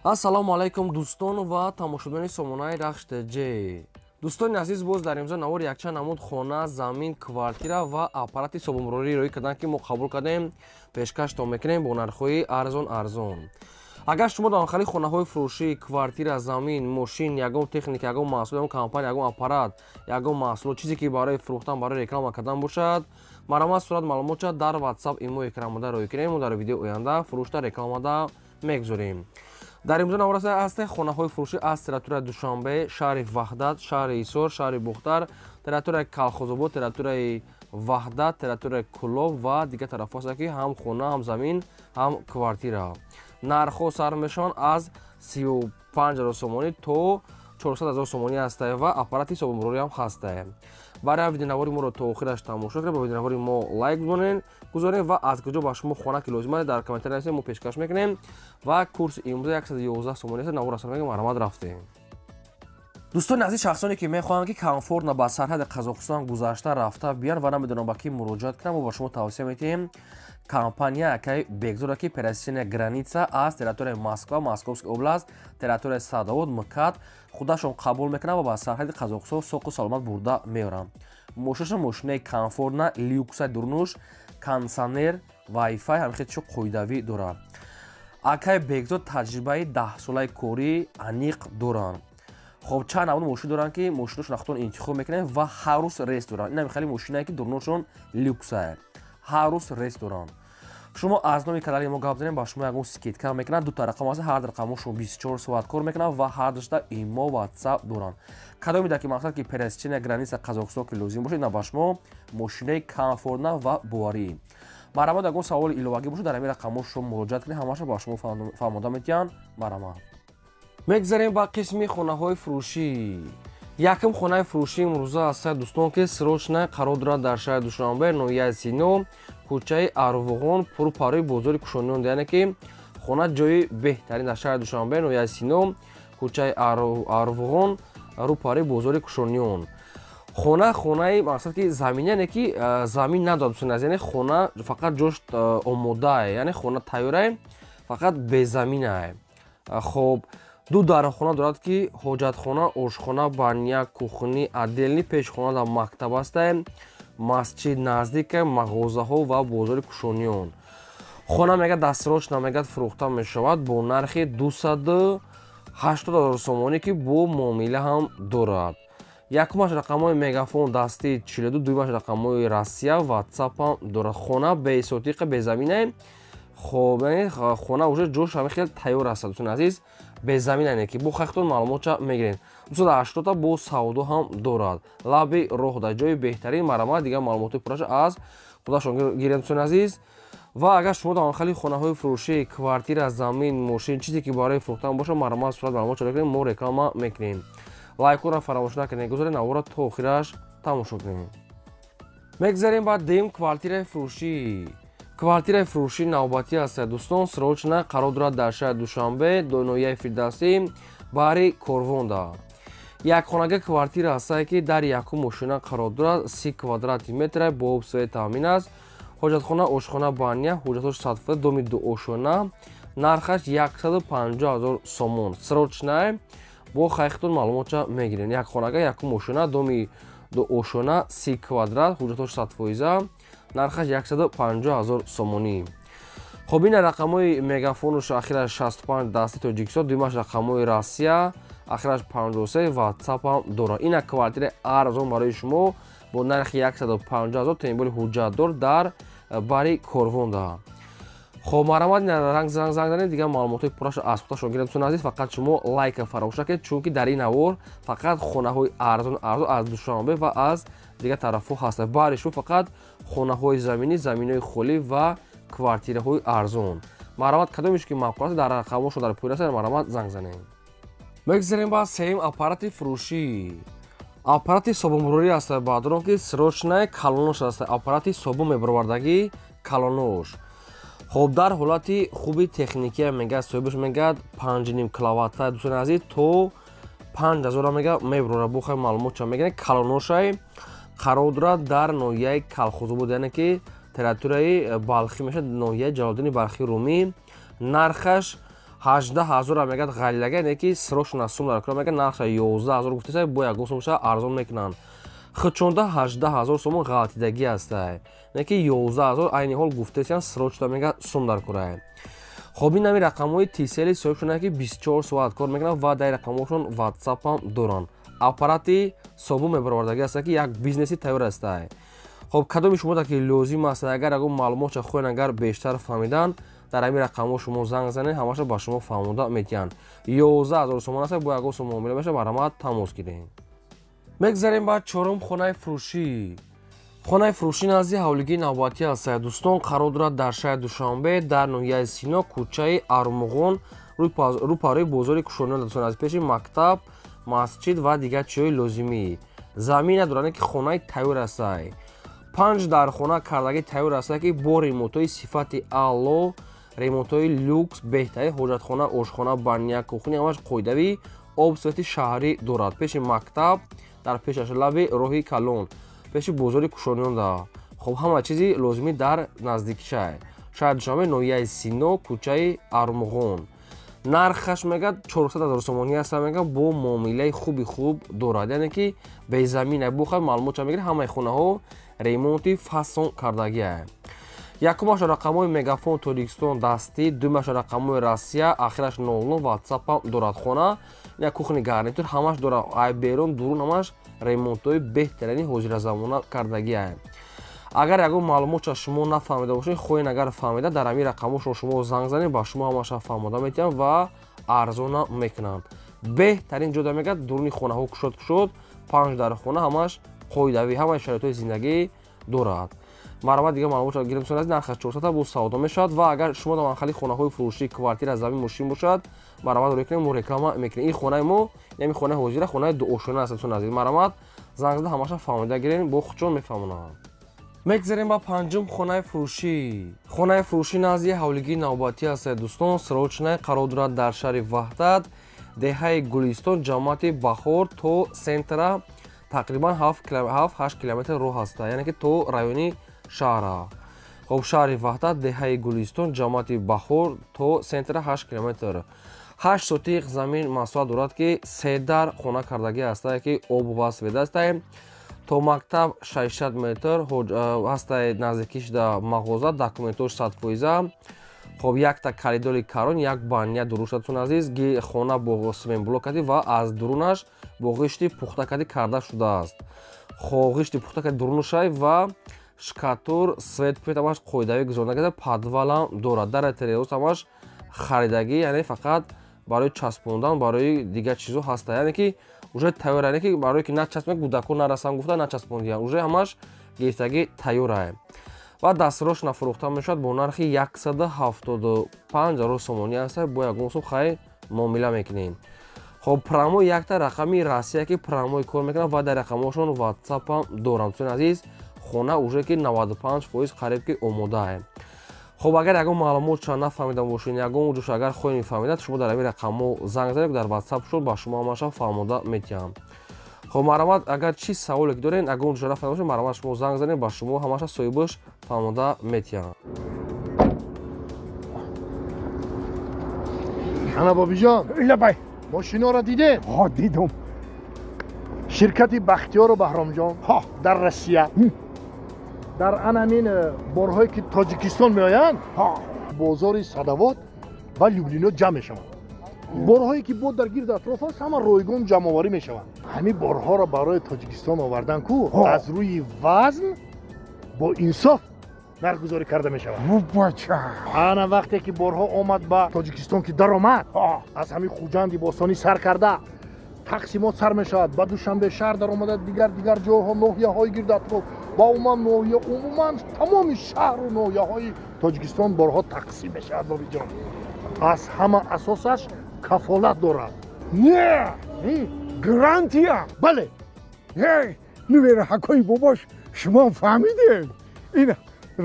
Ассалому алайкум, дӯстон ва тамошобинони сомонаи Рахш ТЖ. Дӯстони азиз, боз дар имзо навор якчанд намуд хона, замин, квартира ва аппарати собунбурорӣ роӣ карданд, ки мо қабул кардем, пешкаштон мекунем бо нархҳои арзон арзон. Агар шумо дар хали хонаҳои фурӯшӣ, квартира, замин, мошин, ягон техника, ягон маҳсул, ягон компания, ягон аппарат, ягон маҳсулот, чизе ки барои фурӯхтан, барои реклама кардан бошад, марҳамат, сурат маълумот шад дар WhatsApp, имо, экранмода роӣ кунем. Мо дар видеои оянда фурӯшта, рекламада мегузорем. Дар имзо навор ҳаста хонаҳои фурӯшӣ аз территорияи Душанбе, шаҳри Ваҳдат, шаҳри Ҳисор, шаҳри Бухтар, территорияи Калхозобод, территорияи Ваҳдат, территорияи Кӯлоб ва дигар тарафҳо ҳаста, ки ҳам хона, ҳам замин, ҳам квартира. Нархҳо сар мешаванд аз 35 000 сомонӣ то 400 000 сомонӣ ҳастае ва аппарати собунбурорӣ ҳам ҳастае. Барои видеонавори моро то охираш тамошо кунед, ба видеонавори мо лайк гузоред ва аз куҷо ба шумо хона ки лозим аст, дар комментария нависед, мо пешкаш мекунем. Ва курси имрӯза 111 сомонӣ аст. Навор асар мегӯем, марҳамат, рафтем. Дӯстони азиз, шахсоне ки мехоҳанд, ки комфортно ба сарҳади Қазоқистон гузашта рафта биёянд ва намедонанд, ба кӣ муроҷиат кунанд, мо ба шумо тавсия медиҳем компания акай Бекзода, ки пересечения граница аз территорияи Москва, Московская область, территорияи Садовод, МКАД худашон қабул мекунанд ва ба сарҳади Қазоқистон соқу саломат бурда меоранд. Мошинаша мошинаи комфортна, люкса, дурнуш, кондитсионер, вайфай, ҳамихел чизи қоидавӣ дорад. Акай Бекзод таҷрибаи 10-солаи корӣ аниқ доранд. Хоб, чанд намуд мошин доранд, ки мошиношон худтон интихоб мекунед ва ҳар рӯз рейс доранд. Ин хеле мошинае, ки дурношон люксае, ҳар рӯз рейс доранд. Шумо аз номи канали мо гап занем, ба шумо ягон скидка мекунанд. Дута рақам аст, ҳар рақамошон 24 соат кор мекунанд ва ҳар душта имо, WhatsApp доранд. Кадоме ки мақсад, ки пересечения граница Қазоқистон ки лозим бошад, на ба шумо мошинаи комфортна ва боварӣ. Марҳамат, ягон саволи иловагӣ бошад, дар ҳамин рақамҳо шумо муроҷиат кунед, ҳамаша ба шумо фаҳмода метиҳанд. Марҳамат, мегзарем ба қисми хонаҳои фурӯшӣ. Якум хонаи фурӯшӣ имрӯза ҳастад, дӯстон, ки срочно қарор дорад дар шаҳри Душанбе, ноҳияи Сино, кӯчаи Арвуғон, пурпарӯи бозори Кушониён. Яъне ки хона ҷои беҳтарин дар шаҳри Душанбе, ноҳияи Сино, кӯчаи Арвуғон, рӯпарӯи бозори Кушониён. Хона хонаи мақсад ки замин, яъне ки замин надорад, дӯстони азиз, яъне хона фақат ҷош омодае, яъне хона тайёрае, фақат безаминае. Хоб, ду дархона дорад, ки ҳоҷатхона, ошхона, баня, кухни отдельный, пешхона дар мактаб ҳастае, масҷид наздика, мағозаҳо ва бозори Кушониён. Хона мегӯяд, дастрочно мегӯяд, фурӯхта мешавад бо нархи 280 000 сомонӣ, ки бо муомила ҳам дорад. Якумаш рақамҳои Мегафон дастии 42, дуюмаш рақамҳои Россия, WhatsApp ҳам дорад. Хона бесотиқа, безаминае. Хоб, яъне хона уже ҷош ҳамин хел тайёр аст, дӯстони азиз, безаминане, ки бо хахтон маълумотча мегирем. 280-та бо савдо ҳам дорад, лаби роҳ, дар ҷои беҳтарин. Марҳамат, дигар маълумоти пурраша аз худашон гирем, дӯстони азиз. Ва агар шумо дар хали хонаҳои фурӯшӣ, квартира, замин, мошин, чизе ки барои фурӯхтан бошад, марҳамат, сурат маълумот чора кунем, мо реклама мекунем. Лайкҳоро фаромӯш накунед, гузоред, навора то охираш тамошо кунем. Мегзарем ба дуюм квартираи фурӯшӣ. Квартираи фурӯшӣ навбатӣ аст, дӯстон, срочно қарор дорад дар шаҳри Душанбе, ноҳияи Фирдавсӣ, баҳри Корвонда. Якхонага квартира ҳастае, ки дар якум мошина қарор дорад, 30 квадрати метра, бо обсӯи таъмин аст, ҳоҷатхона, ошхона, баня, ҳуҷҷатҳош 100%, доми дуошона, нархаш 150 000 сомон. Срочное, бо хайхтон маълумотча мегирем. Якхонага, якум мошина, доми дуошона, 30 квадрат, ҳуҷҷатҳош 100%, нархаш 150 000 сомонӣ. Хоб, ина рақамҳои Мегафонуш, ахираш 65, дасти Тоҷикистон, дуюмаш рақамҳои Россия, ахираш 53, WhatsApp ҳам дорад. Ина квартираи арзон барои шумо бо нархи 150 000, тем более ҳуҷҷатдор, дар бари Корвонда. Хоб, марҳамат, ранг занг занед, дигар маълумотҳои пурраша аз худашон гиред. Дӯстони азиз, фақат шумо лайка фаромӯш накунед, чунки дар ин навор фақат хонаҳои арзон арзон аз Душанбе ва аз дигар тарафҳо ҳастанд. Баҳри шумо фақат хонаҳои заминӣ, заминҳои холӣ ва квартираҳои арзон. Марҳамат, кадомеш ки маъқул аст, дар рақамҳошон дар поён аст, марҳамат, занг занед. Мегзарем ба сеюм аппарати фурӯшӣ. Аппарати собунбурорӣ аст, баъдурон ки срочное, калонош аст, аппарати собун мебаровардагӣ, калонош. Хоб, дар ҳолати хуби техникия мегӯяд соҳибаш, мегӯяд, 5,5 киловатта, дӯстони азиз, то 5000 мега мебарора. Бо хай маълумот ча мегиред. Калоношай қарор дорад дар ноҳияи Калхозобод, яъне ки территорияи Балхӣ мешавад, ноҳияи Ҷалолиддини Балхӣ Румӣ. Нархаш 18 000 мегӯяд ғалилага, не ки срочно сум дар кора мегӯяд, нархша 11 000 гуфтеса, бо ягон сумша арзон мекунанд. Хучонда 18 000 сомон ғалтидагӣ ҳастай, не ки 11 000 айни ҳол гуфтесиян, срочно мегӯяд сум дар кора. Хоб, ин ҳами рақамҳои Тисели соҳиб шуданд, ки 24 соат кор мекунанд ва дар рақамҳошон ватсап ҳам доранд. Аппарати собун мебаровардагӣ ҳастанд, ки як бизнеси тайёр ҳастай. Хоб, кадоми шумо ки лозим аст, агар ягон маълумотша хоҳед, агар бештар фаҳмидан, дар ҳамин рақамҳо шумо занг занед, ҳамаша ба шумо фаҳмода метиҳанд. 11 000 сомон аст, бо ягон сум муомила мешавад, марҳамат, тамос гиред. Мегзарем ба чорум хонаи фурӯшӣ. Хонаи фурӯшӣ назди ҳавлигии навбатӣ аст, дӯстон, қарор дорад дар шаҳри Душанбе, дар ноҳияи Сино, кӯчаи Армуғон, рӯпарӯи бозори Кушониён, дӯстон, аз пеши мактаб, масҷид ва дигар чизҳои лозимӣ. Замин надорад, ки хонаи тайёр ҳастай. Панҷ дар хона кардагӣ тайёр ҳастай, ки бо ремонтҳои сифати аъло, ремонтҳои люкс, беҳтарин ҳоҷатхона, ошхона, баня, кухня, ҳамаш қоидавӣ, об, свети шаҳрӣ дорад. Пеши мактаб, дар пешаш лаби роҳи калон, пеши бозори Кушониён да. Хоб, ҳама чизи лозимӣ дар наздикишай. Шаҳри Душанбе, ноҳияи Сино, кӯчаи Армуғон. Нархаш мегӯяд 400 000 сомонӣ аст, мегӯяд бо муомилаи хуби хуб дорад, яъне ки безамина бухад, маълумотша мегирад, ҳамаи хонаҳо ремонти фасон кардагиа. Якумаша рақамҳои Мегафон Тоҷикистон дастӣ, дуюмаша рақамҳои Россия, ахираш 00, ватсапам дорад. Хона як кухни гарнитур ҳамаш дорад, ай берун дурун ҳамаш ремонтҳои беҳтарини ҳозиразамона кардагиа. Агар ягон маълумотша шумо нафаҳмида бошед, хоҳед агар фаҳмида, дар ҳамин рақамҳошон шумо занг занед, ба шумо ҳамаша фаҳмода метиҳанд ва арзона мекунанд. Беҳтарин ҷода мегӯяд, дуруни хонаҳо кушод кушод, панҷ дар хона, ҳамаш қоидавӣ, ҳамаи шароитҳои зиндагӣ дорад. Марҳамат, дигар маълумотро гирем. Аз нархаш 400 бо савдо мешавад. Ва агар шумо дар манхали хонаҳои фурӯшӣ, квартира, замин, мошин бошад, марҳамат, рӯй кунем, мо реклама мекунем. Ин хонаи мо, ин хонаи ҳозира, хонаи дуошона аст, дӯстони азиз. Марҳамат, занг зада ҳамаша фаҳмида гирем, бо худшон мефаҳмонанд. Мегзарем ба панҷум хонаи фурӯшӣ. Хонаи фурӯшӣ назди ҳавлигии навбатӣ аст, дӯстон, срочная, қарор дорад дар шаҳри Ваҳдат, деҳаи Гулистон, ҷамоати Баҳор, то центра тақрибан 7-8 километр роҳ аст, яъне ки то райони шаҳра. Хоб, шаҳри Ваҳдат, деҳаи Гулистон, ҷамоати Баҳор, то центра 8 километр. 8 сотиқ замин масоҳат дорад, ки се дар хона кардагӣ ҳастае, ки обу ва свет ҳастае. То мактаб 600 метр ҳастае, наздикиш да мағоза, документош 100%. Хоб, якта коридори карон, як баня дурушатун, азиз. Хона бо цементблок кардӣ ва аз дурунаш бо ғишти пухта кардӣ карда шудааст. Хоб, ғишти пухта карди дурунушай ва шкатур, свет пет ҳамаш қоидавӣ гузаронда карда, подвалам дорад. Дар терезос ҳамаш харидагӣ, яъне фақат барои часпондан, барои дигар чизо ҳаста, яъне ки уже тайёр, яъне ки барое ки начаспонад, кӯдако нарасанд гуфта начаспондия, уже ҳамаш гирифтагӣ тайёрае. Ва дастрош нафурӯхта мешавад бо нархи 175 000 сомонӣ аст, бо ягон сум хай муомила мекунем. Хоб, прямой якта рақами Россия, ки прямой кор мекунад ва дар рақамҳошон ватсапам дорам. Дӯстони азиз, хона уже ки 95% қариб ки омодае. Хоб, агар ягон маълумотша нафаҳмида бошед, ягон ҷоша агар хоҳед фаҳмида, шумо дар ҳамин рақамҳо занг занед, дар ватсап шуд, ба шумо ҳамаша фаҳмода метиҳам. Хоб, марҳамат, агар чӣ саволе ки доред, ягон ҷоша нафаҳмида бошед, марҳамат, шумо занг занед, ба шумо ҳамаша соҳибаш фаҳмода метиҳам. Ана, Бобиҷон. Лабай. Мошиноро дидем? Ҳо, дидум. Ширкати Бахтиёру Баҳромҷон дар Россия дар ан ҳамин борҳое ки Тоҷикистон меоянд, бозори Садовод ва Люблино ҷамъ мешаванд. Борҳое ки бо дар гирди атроф аст, ҳама ройгон ҷамъоварӣ мешаванд. Ҳамин борҳоро барои Тоҷикистон овардан ку, аз рӯи вазн бо инсоф нархгузорӣ карда мешавад. Бача. Ана, вақте ки борҳо омад ба Тоҷикистон, ки даромад, аз ҳамин Хуҷанди бостонӣ сар карда, тақсимот сар мешавад, ба Душанбе шаҳр даромада, дигар дигар ҷойҳо, ноҳияҳои гирди атроф ва умуман ноҳия, умуман тамоми шаҳру ноҳияҳои Тоҷикистон борҳо тақсим мешавад. Бобиҷон, аз ҳама асосаш кафолат дорад. Не, гарантия. Бале. Нувераҳакои бобош, шумо фаҳмидед, ин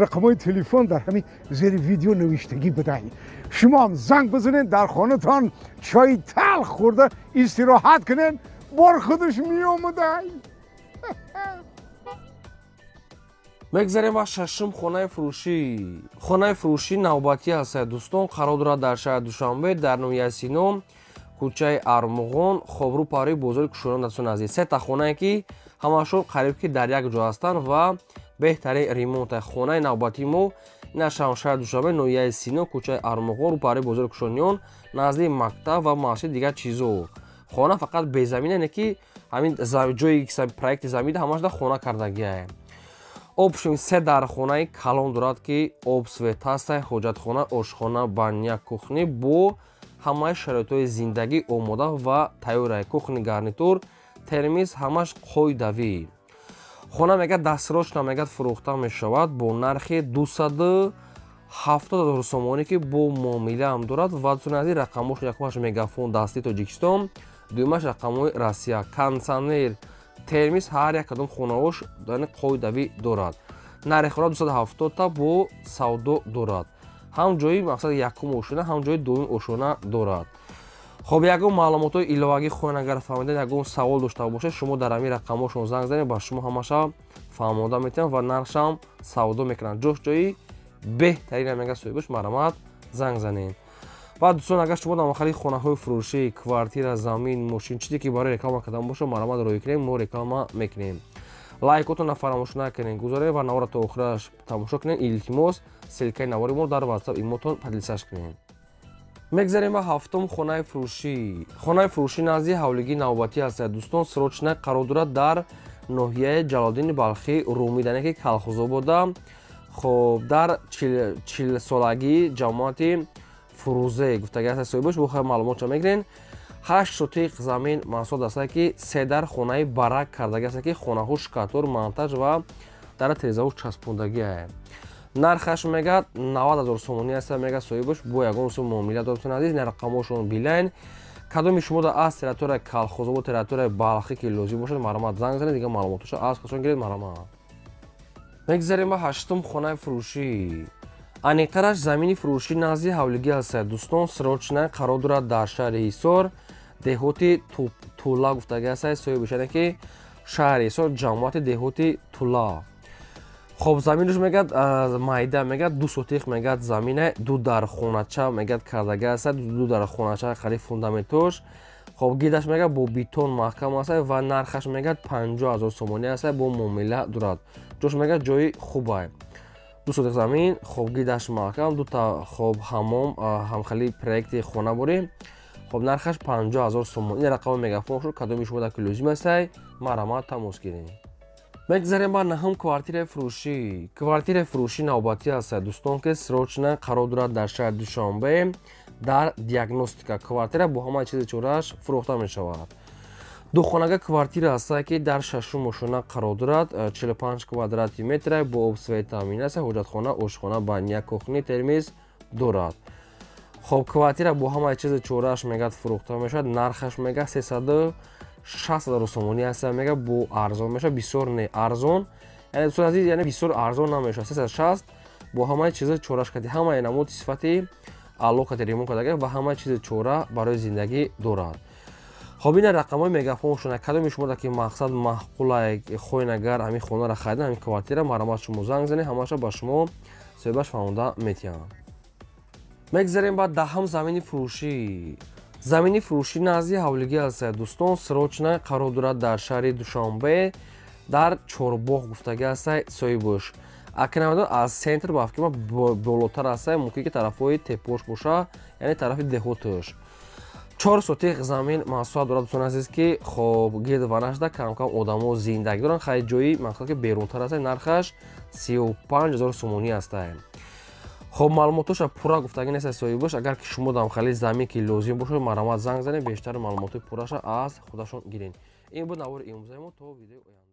рақамҳои телефон дар ҳамин зери видео навиштагӣ будай. Шумоам занг бизанед, дар хонатон чойи талх хӯрда истироҳат кунед, бор худаш меомадай. Мегзарем ба шашум хонаи фурӯшӣ. Хонаи фурӯшӣ навбатӣ ҳаст, дӯстон, қарор дорад дар шаҳри Душанбе, дар ноҳияи Сино, кӯчаи Армуғон, хоб рӯ парои бозори Кушониён. Дӯстони азиз, сета хонае ки ҳамашон қариб ки дар як ҷо ҳастанд ва беҳтарин ремонт. Хонаи навбатии мо ин аз шаҳри Душанбе, ноҳияи Сино, кӯчаи Армуғон, рӯ парои бозори Кушониён, назди мактаб ва масҷид, дигар чизо. Хона фақат безамина, не ки ҳамин ҷои проекти замида ҳамашда хона кардагиае. Общем, се дархонаи калон дорад ки об, свет ҳастай, ҳоҷатхона, ошхона, баня, кухни бо ҳамаи шароитҳои зиндагӣ омода ва тайёрае. Кухни гарнитур, термиз, ҳамаш қоидавӣ. Хона мегӯяд дастрочна мегӯяд фурӯхта мешавад бо нархи 270 000 сомонӣ, ки бо муомилаам дорад. Ва дӯстони азиз, рақамҳош: якумаш мегафон дастии Тоҷикистон, дуюмаш рақамҳои Россия, кондитсионер, термиз, ҳар як кадом хонаҳош қоидавӣ дорад. Нархи хона 270 та бо савдо дорад. Ҳам ҷои мақсад якум ошона, ҳам ҷои дуюм ошона дорад. Хоб, ягон маълумотҳои иловагӣ хоҳед агар фаҳмидан, ягон савол дошта бошед, шумо дар ҳамин рақамҳошон занг занед, ба шумо ҳамаша фаҳмода метавонанд ва нархшам савдо мекунанд. Ҷош ҷои беҳтарин мега соҳибаш, марҳамат, занг занед. Ва дӯстон, агар шумо дар махали хонаҳои фурӯшӣ, квартира, замин, мошин, чизе ки барои реклама кардан бошад, марҳамат, роҳӣ кунем, мо реклама мекунем. Лайкотонро фаромӯш накунед, гузоред ва навора то охираш тамошо кунед. Илтимос, ссылкаи навори мо дар WhatsApp имотон поделиться кунед. Мегзарем ба ҳафтум хонаи фурӯшӣ. Хонаи фурӯшӣ назди ҳавлигии навбатӣ ҳаст, дӯстон, срочно қарор дорад дар ноҳияи Ҷалолиддини Балхӣ, Румида, ки Калхозобода. Хоб, дар чилсолагии ҷамоати Фурӯзе гуфтаги аст соҳибаш, бо хай маълумотшо мегирен. 8 сотиқ замин маҳсулот аст, ки се дар хонаи барак кардаги аст, ки хонаҳо шкатур, монтаж ва дар тирезаҳо часпондагиае. Нархаш мегӯяд 90 000 сомонӣ аст, мегӯяд соҳибаш, бо ягон сум муомила дорад. Азиз, рақамҳошон билайн. Кадоми шумо да аз территорияи Калхозобод, территорияи Балхӣ ки лозим бошад, марҳамат, занг занед, дигар маълумотҳоша аз худшон гиред, марҳамат. Мегзарем ба ҳаштум хонаи фурӯшӣ. Аниқтараш, замини фурӯшӣ назди ҳавлигӣ ҳаст, дӯстон, срочно қарор дорад дар шаҳри Ҳисор, деҳоти Тула гуфтаги аст соҳибаш, яъне ки шаҳри Ҳисор, ҷамоати деҳоти Тула. Хоб, заминаш мегӯяд майда, мегӯяд 2 сотиқ мегӯяд замина, ду дар хонача мегӯяд кардаги аст, ду дар хонача қариб фундаментош. Хоб, гидаш мегӯяд бо бетон маҳкам аст ва нархаш мегӯяд 50 000 сомонӣ аст, бо муомила дорад. Ҷош мегӯяд ҷои хубай. 2 сотиқ замин, хоб, гидаш маҳкам, дута хоб ҳамом, ҳамхели проекти хона борем. Хоб, нархаш 50 000 сомон. Ин рақами мегафон шуд, кадоми шумо дар ки лозим астай, марҳамат, тамос гиред. Мегзарем ба наҳум квартираи фурӯшӣ. Квартираи фурӯшӣ навбатӣ аст, дӯстон, ки срочно қарор дорад дар шаҳри Душанбе, дар Диагностика. Квартира бо ҳамаи чизи чорааш фурӯхта мешавад. Духонага квартира аст, ки дар шашум ошона қарор дорад, 45 квадрати метра, бо об, свет таъмин аст, ҳоҷатхона, ошхона, баня, кухни, термиз дорад. Хоб, квартира бо ҳамаи чизи чорааш мегӯяд фурӯхта мешавад, нархаш мегӯяд 360 000 сомонӣ аст, мегӯяд бо арзон мешавад, бисёр не арзон, яъне дӯстони азиз, яъне бисёр арзон намешавад, 360 бо ҳамаи чизи чорааш кади, ҳамаи намуди сифати аъло кади ремонт кардага ва ҳамаи чизи чора барои зиндагӣ дорад. Хоб, ина рақамҳои мегафоншона, кадоми шумо дар ки мақсад маъқулай, хоҳед агар ҳамин хонаро харидан, ҳамин квартира, марҳамат, шумо занг занед, ҳамаша ба шумо соҳибаш фаҳмонда метиҳанд. Мегзарем ба даҳум замини фурӯшӣ. Замини фурӯшӣ назди ҳавлигӣ аст, дӯстон, срочно қарор дорад дар шаҳри Душанбе, дар Чорбоғ гуфтаги аст соҳибаш. Акнамедон аз центр ба фикр болотар аст, мумкин ки тарафҳои тепош боша, яъне тарафи деҳоташ. 4 сотиқ замин маҳсулот дорад, дӯстони азиз, ки хоб гирд ва нашда кам-кам одамо зиндагӣ доранд, хай ҷои мақсад ки берунтар аст, нархаш 35 000 сомонӣ аст. Хоб, маълумотҳоша пурра гуфтагӣ нест соҳибаш, агар ки шумо дам хали замин ки лозим бошад, марҳамат, занг занед, бештар маълумотҳои пурраша аз худашон гиред. Ин буд навори имрӯзаи мо, то видеои оянда.